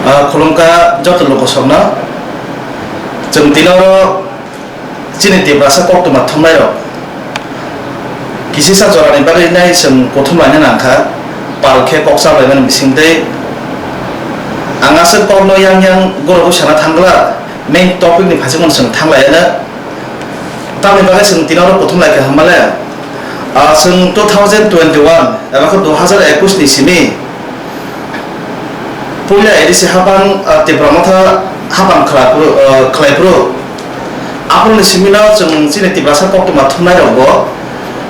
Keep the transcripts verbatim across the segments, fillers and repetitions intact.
Ah, khulumkha joto luku sokno. Chwng tini oro chini Tiprasa koktwma thumnai rok kisisa jora ni bagwi nai chwng kuthum laina nang kha, pal khe kok chaplaimani bising tei. Ang aswk kokno yang yang goro bwsana thangla, main topic ni phaisingmo chwng thanglai ano. Tamni bagwi chwng tini oro kuthum lai kha hwnba le, ah, chwng two thousand twenty-one eba khe dui hazar ekush ni simi puila A D C haphang, ah, Tipra Motha haphang khlai phuru, ah, khlai phuru. Aphuru ni simi no chwng chini Tiprasa koktwma thumnai rok bo,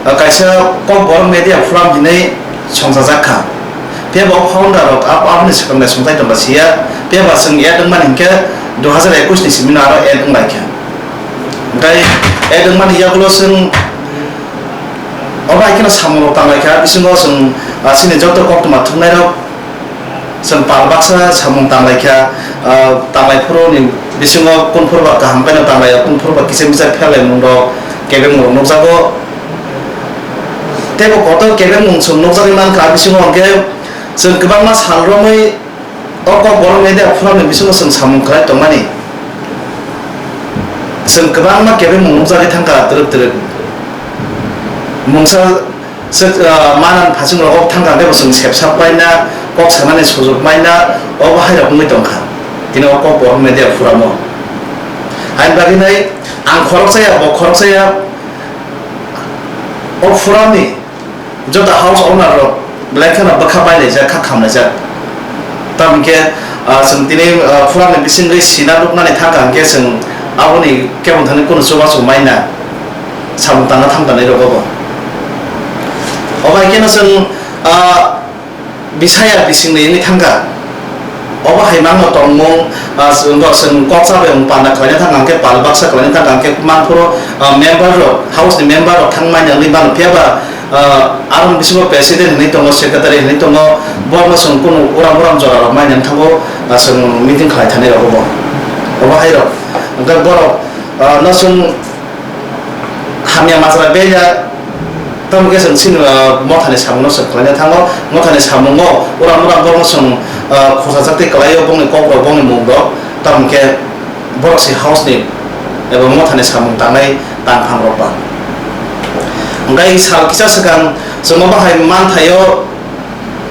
ah, kaisa Kokborok Media Forum hinwi songchajak kha. Phiya bo founder rok abo, abo ni swkang nai songthai tongba siya. Phiya ba chwng add wngmani hinkhe dui hazar ekush ni simi no aro add wnglai kha. Hinkhe add wngmani yagulo chwng obo hai kheno samung rok tanglai kha. Bisingo chwng, ah, chini joto koktwma thumnai rok chwng pal baksa samung tanglai kha, ah, tanglai phuru ni bisingo kunphuru ba kaham khe no tanglai ya, kunphuru ba kisa misa pherlaimung rok, kebengmung rok nukjago. Teibo kotor kebengmung chwng nukjagwi mankha, bisingo hwnkhe chwng kwbangma sal romwi o Kokborok Media Forum ni bisingo chwng samung khlai tongmani. Chwng kwbangma kebengmung nukjagwi thangkha twrwk twrwk. Mungsa se, ah, manang phasing rogo thangkha hwnkhe bo chwng sepsa paina, kok sanani sujuk maina, obo hai rok wngwi tongkha. Tini o Kokborok Media Forum o. Haini bagwi nai ang khoroksa ya, bo khoroksa ya, o forum ni joto house owner rok belai kheno bwkha bailaijak, kha khamlaijak. Tamo hwnkhe, ah, chwng tini, ah, forum ni bisingwi sina nuknani thangkha hwnkhe chwng aboni kebo thani kunu chubachu maina samung tangna thangtanai rogo bo. Obo hai kheno chwng, ah, bisaya bisingni wngwi thangkha. Obo hai mangno tongmung, ah, chwng, chwng kok chabai mung panda khlaina thangkha hwnkhe pal baksa khlaina thangkha hwnkhe mangphuru, ah, member rok, house ni member rok thangmani wngwi mano. Phiya ba, ah, aroni bisingo president hinwi tongo, secretary hinwi tongo, borokno chwng kunu uram uram jora rok maina wngthango, ah, chwng meeting khlai thani rogo bo. Obo hai rok. Hwnkhe borok, ah, no chwng hamya majra beya, tamo khe chwng chini, ah, mothani samungno chwng khlaina thango. Mothani samungo uram uram borokno chwng, ah, khorsa chakti kwlaio, bongni kokrok, bongni mungrok, tamo khe borok se house ni eba mothani samung tangnai tangphang rok ba. Hwnkhe sal kisa swkang chwng obo hai manthaio,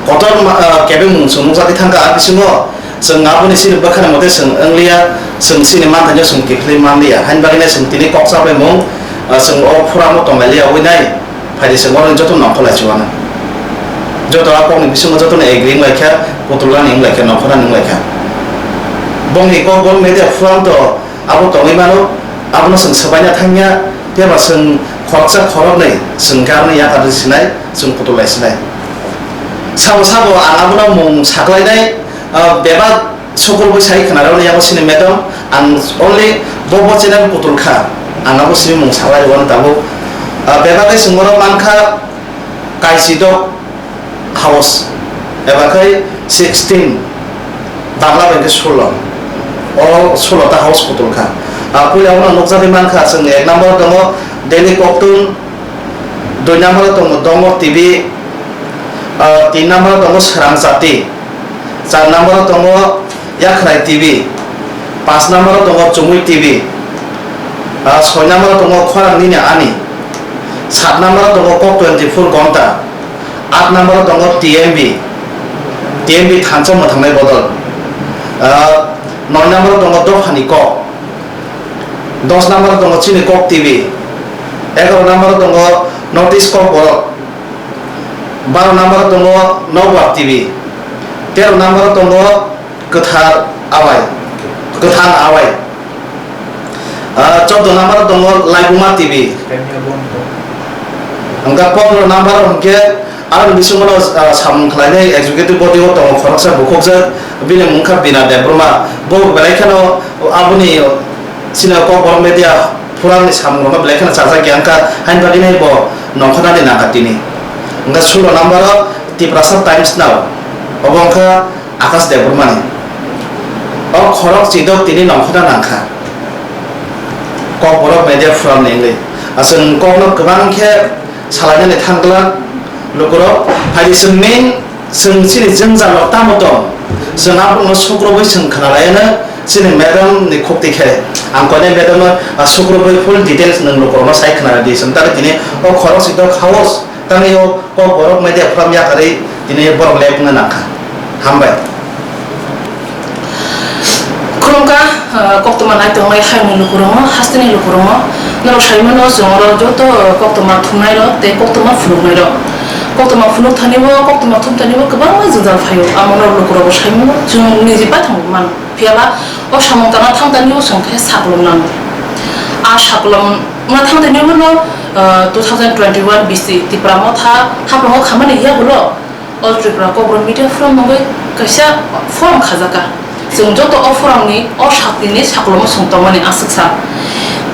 kotor ma-, ah, kebengmung chwng nukjagwi thangkha, a bisingo chwng aboni chini bwkhani mote chwng wngliya, chwng chini manthaino chwng kiphilwi manliya. Haini bagwino chwng tini kok chabaimung, ah, chwng o forum o tonglailiya wi nai, phaidi chwng oro joto nongkhorlai chuana. Joto a kokni bisingo jotono agree wnglaikha, kutulani wnglaikha, nongkhornani wnglaikha. Bongni Kokborok Media Forum to abo tongwi mano, abono chwng swbaina thangya, phiya ba chwng khoroksa khoroknwi chwng khe abono yakar sinai, chwng kutullai sinai. Sabo sabo ang abono mung saklainai, ah, bebak sukur bwsai khna rwni yago sini madam, ang only bo bo channel kutul kha, ang abo sini mung saklai rwani tabuk. Ah, bebak khe chwng oro mankha Kaisidok house, eba khai sixteen, Bangla bai khe solo. O solo ta house kutul kha. Ah, puila ono nukjagwi mankha, chwng ek number tongo Daily Koktun, dui number tongo Dongor T V, ah, tin number tongo Srang Jati, char number tongo Yakhrai T V, panch number tongo Chumui T V, ah, soi number tongo Khorang Nini Ani, sat number tongo Kok twenty four Gonta, aat number tongo T M B, T M B thansa mwthangnai bodol, ah, noi number tongo Dophani Kok, dos number tongo Chini Kok T V, egaro number tongo North East Kokborok, baro number tongo Nokbar T V, tero number tongo Kwthar Awai, Kwthar Awai. Ah, chordo number tongo Laibuma T V. Hwnkha pondro number hwnkhe, aroni bisingo no, ah, samung khlainai executive body o tongo khoroksa bukhukjak, bini mung kha Bina Debbarma. Bo belai kheno aboni chini Kokborok Media Forum ni samung rokno belai kheno chajak ya wngkha, haini bagwi nai bo nongkhornani nangkha tini. Hwnkha solo number o Tiprasa Times Now, obo wngkha Akash Debbarma ni. O khorok chidok tini nongkhorna nangkha. Kokborok Media Forum ni wngwi. Aswk kokno kwbang khe salainani thangkla lukurok. Phaidi chwng main Chwng chini jwngjal rok tamo tong, chwng abo no sukrobo chwng khna lai no, chini madam ni khukti khe. Ang koinai madam no, ah, sukrobo full details nwng lukurok no sai khna di, chwng tari tini o khorok si tok house, tangwi o kok borok media forum yakarwi tini borok lek wngna nang kha. Hambai. Khulumkha, ah, koktwma nai tongnai haini lukurokno, hasteni lukurokno, norok saimano chwng oro joto, ah, koktwma thumnairok tei koktwma phunuknairok. Koktwma phunuk thani bo, koktwma thum thani bo kwbangma jwngjal phaio. Amo norok lukurokbo saimano chwng niji baithang mano. Phiyaba o samung tangna thang tani o chwng khe saklom nango. A saklom wngna thang tani bono, ah, two thousand twenty-one B C Tipra Motha haphango khamani yagulo All Tripura Kokborok Media Forum mungwi kaisa forum khajaka. Chwng joto o forum ni o sakni ni saklomo chwng tongmani aswk sa.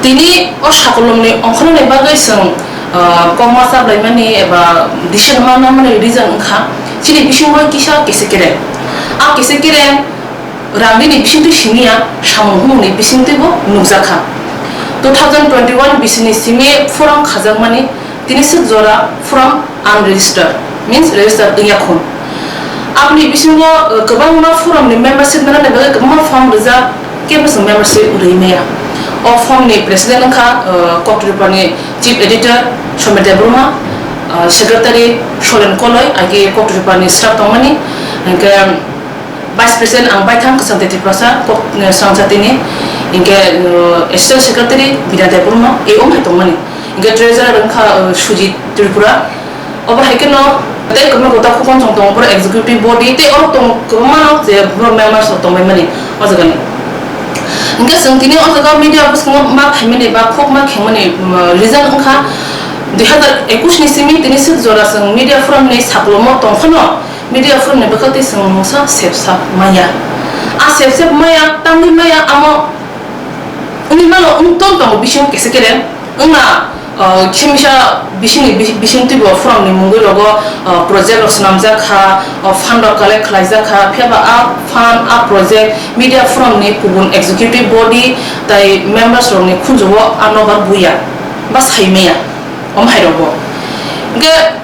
Tini o saklom ni ongkhornani bagwi chwng, ah, kokma chaplaimani eba decision ma nangmani reason wngkha chini bisingo kisa kese kereng. A kese kereng rang nini bisingtwi simi ya, samung humung ni bisingtwi bo nukjakha. Two thousand twenty-one B C ni simi forum khajakmani tini swk jora forum unregistered, means registered wngya khun. Aboni bisingo, eh, kwbangma forum ni membership manani bagwi kwbangma form rijak, kebo chwng membership rwi maya. O forum ni president wngkha, eh, Koktripani chief editor Somir Debbarma, eh, secretary Solen Koloi, age Koktripani staff tongmani, hingkhe vice president ang baithang Kwchangtei Tiprasa, Kok-, eh, Swrangchatini, hingkhe, eh, assistant secretary Bina Debbarma, e om hai tongmani. Hingkhe treasurer wngkha, eh, Sujit Tripura. Obo hai kheno tei kwbangma gota khukon chwng tongo, boro executive body tei oro tong kwbangma no je boro members rok tongbai mani o jaga ni. Hingkhe chwng tini o jaga media bwskango ma phaimani ba khuk ma khengmani, mm, reason wngkha dui hazar ekush ni simi tini swk jora chwng media forum ni saklomo tong phano media forum ni bwkha tei chwng mungsa sepsa maya. A sepsep maya, tangwi maya, amo wngwi mano, wng ton tongo bisingo kese kereng. Wngna, ah, khemisa bisingni bi-, bising twibo forum ni mungwi rogo, ah, project rok swnamjak kha, ah, fund rok collect khlaijak kha, phiyaba a fund, a project, media forum ni kubun executive body tai members rok ni khunju o ano bar buya, ba sai maya, om hai rogo. Hingkhe,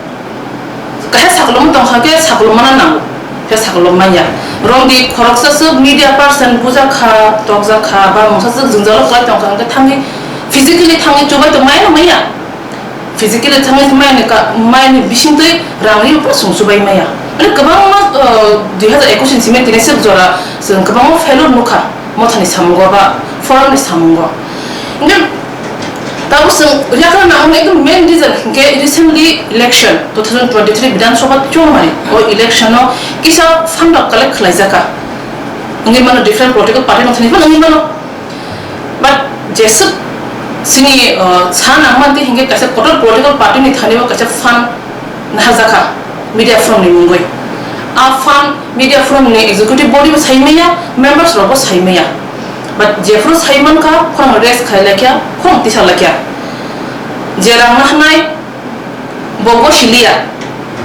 Kaisa saklom tong kha khe saklom mana nango, khe saklom manya. Rong di khoroksa swk media person bujak kha, tokjak kha, ba mungsa swk jwngjalo klai tong kha, hingkhe thangwi physically thangwi chubai tong mai no manya. Physically thangwi mai ni ka, mai ni bisingtwi rang ri pura sung chubai manya. Mane kwbangma, uh, dui hazar ekush ni simi tini swk jora chwng kwbangma failure nukha. Mothani samungo ba forum ni samungo. Hingkhe tabo chwng yakra nangmani ekdom main reason hingkhe recently election two thousand twenty-three Bidhan Sabha chongmani o election no kisa fund rok collect khlaijaka. Wngwi mano different political party mothani phano wngwi mano. But jeswk chini, uh, sa nangmani tei hingkhe kaisa kotor political party ni thani o kaisa fund naharjakha media forum ni mungwi. A fund media forum ni executive body bo sai maya, members rok bo sai maya. But jephru sai mankha, khorang raise khai laikha, khorang tisa laikha. Je rang naharnai, bo gosi liya.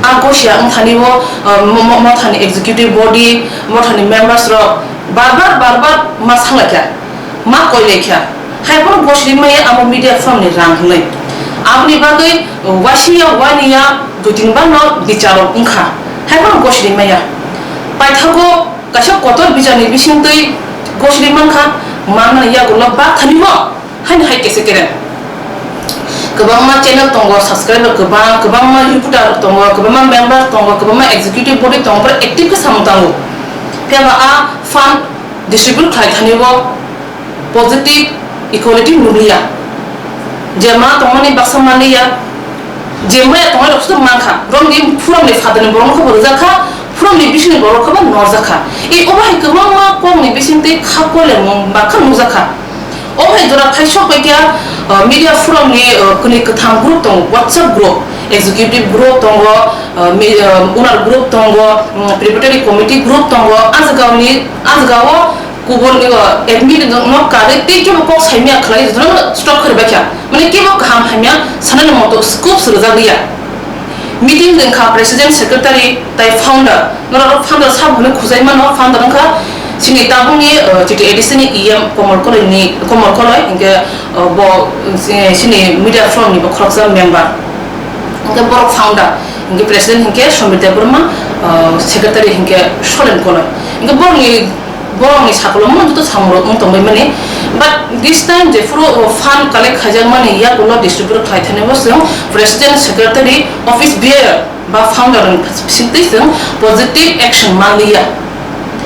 A gosi ya wngthani bo, uh, mo-, mo-, mothani executive body, mothani members rok bar bar, bar bar ma sa laikha. Ma koi laikha. Hai phano gosi maya amo media forum ni rang hwnwi. Aboni bagwi, uh, waisi ya, wani ya, dui tin bar no bichar rok wngkha. Hai phano gosi maya. Paithago kaisa kotor bichar ni bisingtwi gosi mankha, manmani yagulo ba thani bo. Haini hai kese kereng. Kwbangma channel tongo, subscriber kwbang, kwbangma reporter tongo, kwbangma member tongo, kwbangma executive body tongo, borok active khe samung tango. Phiyaba a fund distribute khlai thani bo positive equality nuliya. Je ma tongmani baksa manliya, je maya tongnai rok se mankha. Rong di forum ni father ni borok no khe bo rwjak kha, forum ni bising ni borok khe bo norjak kha. E obo hai kwbangma kok ni bising tei kha kolemung bakha nukjak kha. O hai jora phai sok pai khe, uh, media forum ni, uh, kwnwi kwthang group tongo, WhatsApp group, executive group tongo, uh, mi-, uh, owner group tongo, um, preparatory committee group tongo, a jaga ni, a jaga o kubun, uh, admin no karwi tei kebo kok saimya khlai jotono stop khari bai kha. Mane kebo kaham hamya sanani moto scope se rwjak liya. Meeting wngkha president, secretary tai founder. Norok founder sabo hwnwi khujai mano, founder wngkha chini tabukni, uh, chiti A D C ni E M Komol Koloi ni, Komol Koloi, hinkhe, uh, bo, uh, chini media forum ni bo khoroksa member. Hinkhe borok founder. Hing khe president hing khe Somir Debbarma, secretary hing khe Solen Koloi. Hing khe borok ni, borok ni sakol wo joto samung rok ong tong bai mani. But this time jephuru fund collect khaijak mani yakulo distribute khlai thani bo chwng president, secretary, office bearer ba founder ni bising twi chwng positive action man li ya.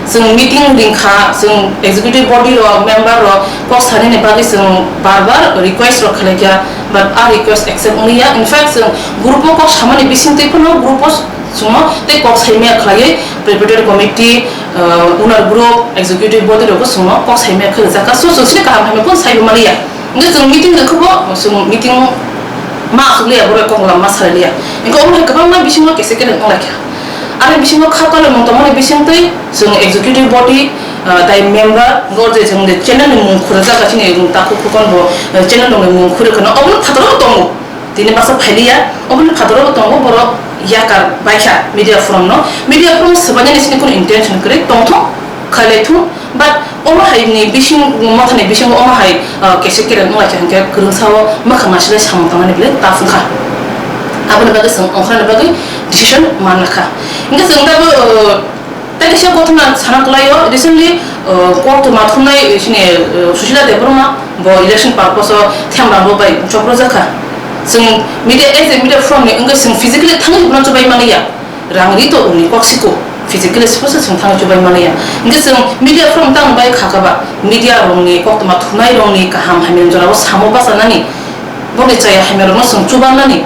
Chwng meeting ring kha, chwng executive body rok, member rok kok sanani bagwi chwng bar bar request rok khlai kha, but a request accept wng ya. In fact, chwng group o kok samani bising twi phano group o chwngno tei kok sai maya khlaiwi preparatory committee, owner group, executive body rok bo chwngno kok sai maya khlai jakha. So, chwng sini kaham hamya phano sai bo mani ya. Hingkhe chwng meeting rwkhe bo, chwng meeting ma aswk liya, borok kok lam ma salai liya. Hingkhe omo hai kwbangma bisingo kese kere wng lai kha. Ani bisingo kha tolomung tongmani bising twi chwng executive body, tai member, hingkhe o je chwng je channel ni mung khurjak kha chini takhuk khukon bo, channel rokni mung khurwi kheno obono phataro bo tongo. Tini baksa phailiya, obono phataro bo tongo, borok yakar baikha media forum no. Media forum swbainani sini kunu intention kwrwi tongthung, khailai thung, but omo hai ni bising, mothani bisingo omo hai kese kere wng lai kha hingkhe kwrwngsa o mwkhang nasilai samung tangnani belai ta phung kha. Aboni bagwi chwng ongkha ni bagwi decision manna kha. Hingkhe chwng tabuk, tei kaisa kothoma sana kwlai o, recently, koktwma thumnai chini Sushila Debbarma bo election purpose o themrang rok bai choprojak kha. Chwng media, as a media forum ni wngwi chwng physically thangwi hwnna chubai manliya. Rang ri to uni kok siko, physically sipho se chwng thangwi chubai manliya. Hingkhe chwng media forum tang bai kha kha ba, media rokni koktwma thumnai rokni kaham hamya jora o samo bachanani, borokni chaya hamya rokno chwng chubanani,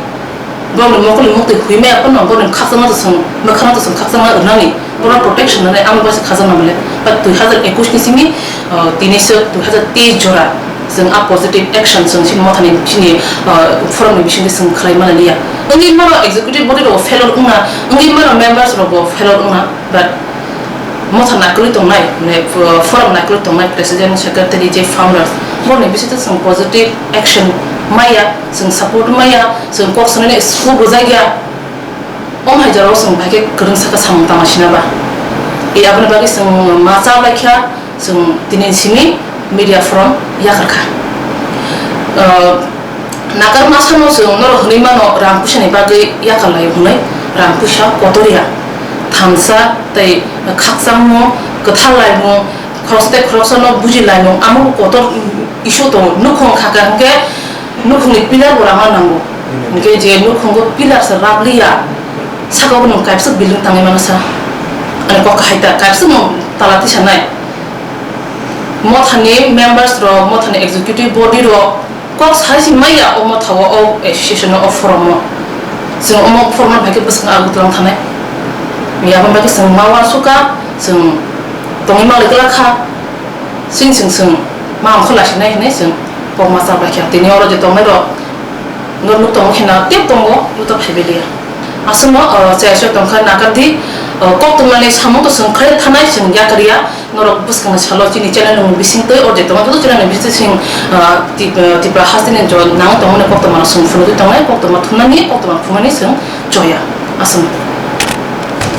borokni mokol ni muktwi huimaya phano borokni khakchangma to chwng, mwkhangma to chwng khakchangma rwnani, borokno protection rwnani amo bai se khajakna bole. But dui hazar ekush ni simi tini se dui hazar teis jora chwng a positive action chwng chini mothani chini forum ni bisingtwi chwng khlai manliya. Wngwi mano executive body rok failure wngna, wngwi mano members rok bo failure wngna, but motha naikolwi tongnai, forum naikolwi tongnai president, secretary, je founders, borokni bisingtwi chwng positive action maya, chwng support maya, chwng kok sanani scope rwjakya. Omo hai jorao chwng bai khe kwrwngsa khe samung tangma sina ba. Aboni bagwi chwng ma cha bai kha, chwng tini simi media forum yakar kha. Nakar ma samo chwng norok hwnwi mano rang puisa ni bagwi yakar lai hwnwi, rang puisa kotor ya, thansa tei khakchangmung, kwthar laimung, khoroksa tei khoroksa no buji laimung, amo bo kotor issue tongo. Nukhung kha kha hwnkhe nukhung ni pillar bo rama nango. Hwnkhe je nukhung bo pillar se rabliya, saka bo nwng kaibswk building tangwi mano sa. Ani kok kahai ta, kaibswk nwng tala tisa nai. Mothani members rok, mothani executive body rok kok sai se maya o motha o, o association o, o forum o. Chwng omo forum no bai khe bwskang Agartala thanai. Aboni bagwi chwng ma uansukha, chwng tongwi manlai glak kha. Chini chwng chwng ma ongkho laisinai hinwi chwng kokma cha bai kha. Tini oro je tongnai rok no nuk tongo khe na tep tongo, joto phaibai liya. Aswkno chaya se tongkha nakar di, koktwma ni samung to chwng khlai thanai chwng yakar ya. Norok bwskang ni salo chini channel ni bising twi, o je tongma joto channel ni bising twi chwng Tipra hasteni jo nang tongmani koktwma no chwng phunugwi tongnai, koktwma thumnani, koktwma phungnani chwng choya. Aswk.